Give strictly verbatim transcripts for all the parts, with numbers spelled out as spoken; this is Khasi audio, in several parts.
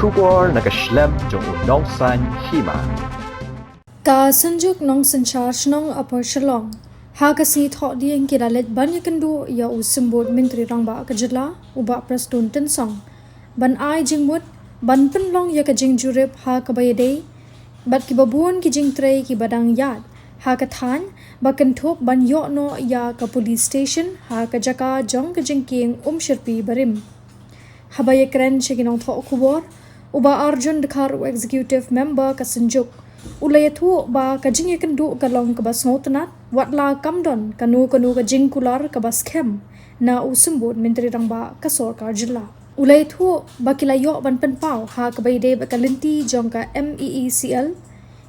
Khubor na ka shlem jong u Nongsaiñ Hima. Ka Synjuk Nongsynshar Shnong Upper Shillong ha ka sngi Thohdieng ki la leit ban ïakynduh ïa u Symbud Myntri Rangbah ka jylla, u Bah Prestone Tynsong, ban ai jingmut ban pynlong ïa ka jingjurip ha kaba ïadei bad kiba bun ki jingtrei kiba dang ïaid ha ka thaiñ, ba kynthup ban ïoh noh ïa ka police station ha ka jaka jong ka jingkieng Umshyrpi barim. Haba ïakren sha ki nongthoh khubor, u Bah Arjun Dkhar, u executive member ka Synjuk, u la ïathuh ba ka jingïakynduh ka long kaba sngewtynnat, watla kam don kano kano ka jingkular kaba skhem na u Symbud Myntri Rangbah ka sorkar jylla. U la ïathuh ba ki la ïoh ban pynpaw ha kaba ïadei bad ka lynti jong ka M E E C L,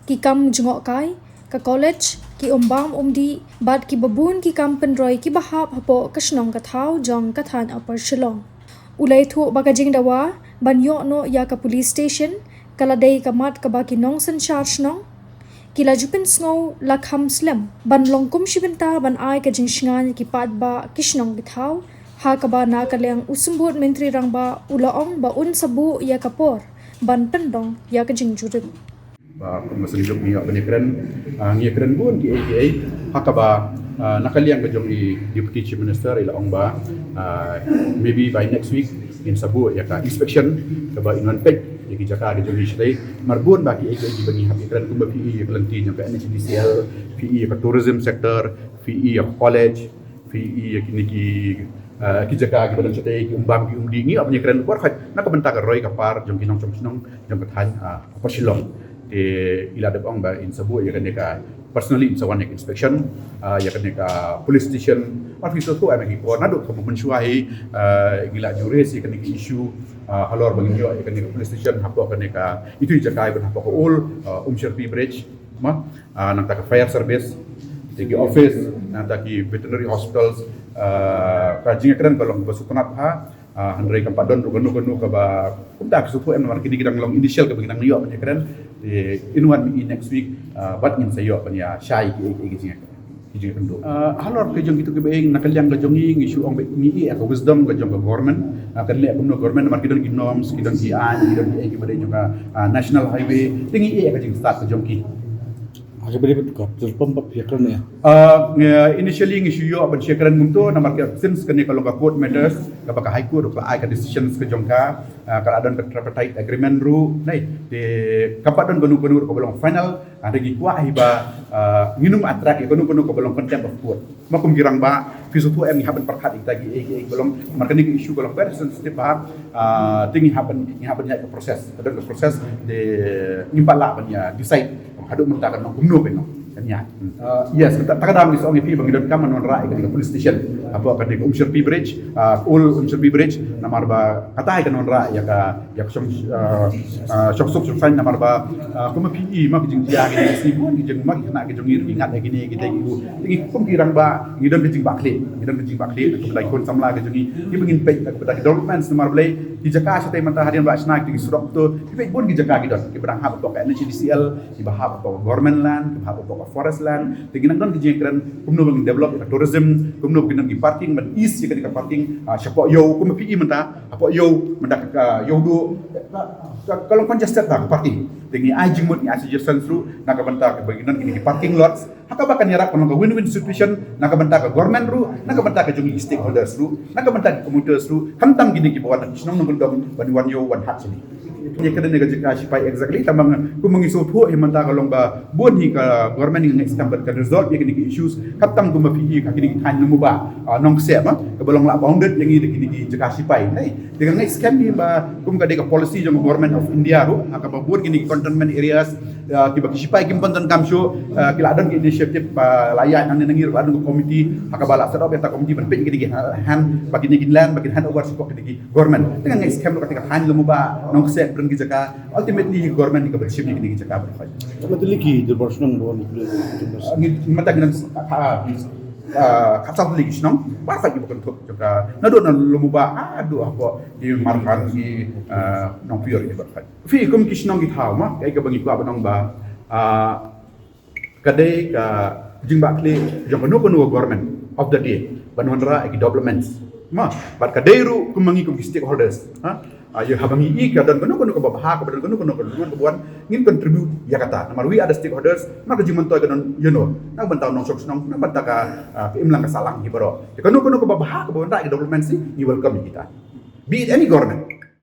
ki kam jngohkai, ka college, ki umbam umdih bad kiba bun ki kam pynroi kiba hap hapoh ka shnong ka thaw jong ka thaiñ Upper Shillong. U la ïathuh ba ka jingdawa ban ïoh noh ïa ka police station ka la dei ka mat kaba ki nongsynshar shnong ki la ju pynsngew la kham slem ban long kum shi bynta ban ai ka jingshngaiñ ïa ki paidbah ki shnong ki thaw, ha kaba na ka liang u Symbud Myntri Rangbah u la ong ba un sa buh ïa ka por ban pyndong ïa ka jingjurip. Ba kum ka Synjuk ngi ïoh ban ïakren, ah, ngi ïakren bun kiei kiei, ha kaba, ah, na ka liang ka jong i Deputy Chief Minister i la ong ba, ah, maybe by next week ngin sa buh ïa ka inspection kaba in wan peit ïa ki jaka ka jong ngi shatei. Namar bun ba kiei kiei kiba ngi hap ïakren, kumba phi i ïa ka lynti jong ka N H D C L, phi i ïa ka tourism sector, phi i ïa ka college, phi i ïa kine ki, ah, ki jaka kiba don shatei, ki umbam ki umdih, ngi ïoh ban ïakren baroh khoit na ka bynta ka roi ka par jong ki nongshong shnong jong ka thaiñ, ah, Upper Shillong. Te i la dep ong ba in sa buh ïa kane ka, personally in sa wan ïa ka inspection, ah, ïa kane ka police station. Mar phi sngewthuh, em, ki por naduh kaba mynshuwa hi, ah, ngi la ju raise ïa kane ka issue, ah, halor ba ngin ïoh ïa kane ka police station hapoh kane ka, itu i jaka iba hapoh ka old, ah, Umshyrpi Bridge, ma, ah, nangta ka fire service, te ki office, nangta ki veterinary hospitals, ah, ka jingïakren ka long ba sngewtynnat bha, ah, hynrei kam pat don ruh kano kano kaba, kumta ki sngewthuh em, namar kine ki dang long initial kaba ngi dang ïoh ban ïakren, te in wan i next week, ah, bad ngin sa ïoh ban ïa shai ki, ki, ki jingïakren. Ki jingïakren duh. Ah, halor ka jong kitu kiba ïeng na ka liang ka jong ngi, ngi shu ong ba ngi ïeh ïa ka wisdom ka jong ka government, ah, kan leh kumno government, namar ki don ki norms, ki don ki aiñ, ki don ki aiñ kiba dei jong ka, ah, national highway, te ngi ïeh ïa ka jingstad ka jong ki. Ah, ka beri betul ka, betul pom pop ïa kren ïa. Ah, ngi, initially ngi shu ïoh ban shu ïakren kumto, namar ka since kane ka long ka court matters, kaba ka High Court ruh ka la ai ka decisions ka jong ka, ah, ka la don ka tripartite agreement ruh, nai, te kam pat don kano kano ruh kaba long final, ah, hynrei ngi kwah hi ba, ah, ngin ym attract ïa kano kano kaba long contempt of court. Ma kum ki rangbah, phi sngewthuh em, ngi hap ban pyrkhat ïa kita kiei kiei kiba long, namar kane ka issue ka long very sensitive bha, ah, te ngi hap ban, ngi hap ban ïaid ka process, ka don ka process, te ngim pat lah ban ïa decide haduh mynta kan long kumno ban long, kan ïaid. Ah, yes, kata, kata ka daw ngi sa ong ïa phi ba ngi donkam ban wanrah ïa kane ka police station hapoh kane ka Umshyrpi Bridge, ah, old Umshyrpi Bridge, namar ba kata hi kan wanrah ïa ka, ïa ka shong, ah, ah, shongsuk shongsaiñ, namar ba, ah, kumba phi i ma ki jingjia ki jingïaseng bun ki jong ma ki khynnah ki jong ngi ruh ki ngat ïa kine kita ki, ki kum ki rangbah ngi don ka jingbakla, ngi don ka jingbakla na ka bynta ki khun samla ki jong ngi, kiba ngin peit na ka bynta ki developments, namar balei ki jaka shatei mynta hadien ba shna ki surok to, ki peit bun ki jaka ki don kiba dang hap hapoh ka N H D C L, kiba hap hapoh ka government land, kiba hap hapoh ka forest land. Te ngi nang don ki jingkren kumno ba ngin develop ïa ka tourism, kumno ba ngin don ki parking, ban ease ïa kane ka parking, ah, shapoh ïew, kumba phi i mynta hapoh ïew, mynta ka, ka ïew duh, ka, ka, ka long congested bha ka parking. Te ngi ai jingmut, ngi ai suggestions ruh na ka bynta kaba ngin don kine ki parking lots, ha kaba kan ïarap ban long ka win-win situation na ka bynta ka government ruh, na ka bynta ka jong ki stakeholders ruh, na ka bynta ki commuters ruh, khamtam kine kiba wan na ki shnong nongkyndong ban wan ïew wan hat shane. Ïa kane ka jaka shipai exactly, tang ba kumba ngi sngewthuh hi mynta ka long ba bun hi ka government ngi ngeit skhem ba kan resolve ïa kine ki issues, khamtam kumba phi i ha kine ki thaiñ Lumuba, ah, Nongkseh ma, kaba long la bounded ïa ngi da kine ki jaka shipai, nai. Te nga ngeit skhem hi ba kum ka dei ka policy jong ka Government of India ruh, ha kaba bun kine ki cantonment areas, ah, kiba ki shipai kim pyndonkam shuh, ah, ki la don ki initiative ba la ïaid nangne nangne ruh, la don ka committee, ha kaba la set up ïa ka committee ban peit kine ki ha-, hand, ba kine ki land ba kin hand over sha kine ki government. Te nga ngeit skhem ruh kata ka thaiñ Lumuba Nongkseh, don ki jaka, ultimately government hi kaba shim ïa kine ki jaka ba. Kaba tylli ki dorbar shnong ba wan ki, ah, ngi, mynta ngi don, ah, ah, khatsaw tylli ki shnong ba, ba ki ba kynthup jong ka, naduh na Lumuba haduh hapoh ki Marhan, ki, ah, Nongpyiur, ki ba. Phi kum ki shnong ki thaw ma, kaei kaba ngi kwah ban ong ba, ah, ka dei ka jingbakla jong kano kano ka government of the day ban wanrah ïa ki developments. Ma, bad ka dei ruh kum ma ngi kum ki stakeholders, ha? Ah, ïa haba ngi i ka don kano kano kaba bha, kaba don kano kano ka lum kaba wan, ngin contribute ïa kata. Namar we are the stakeholders, namar ka jingmyntoi ka don, you know, na ka bynta u nongshong shnong, na ka bynta ka, ah, ka imlang ka sahlang hi baroh. Ïa kano kano kaba bha, kaba wanrah ïa ka development sih, ngi welcome ïa kita. Be it any government.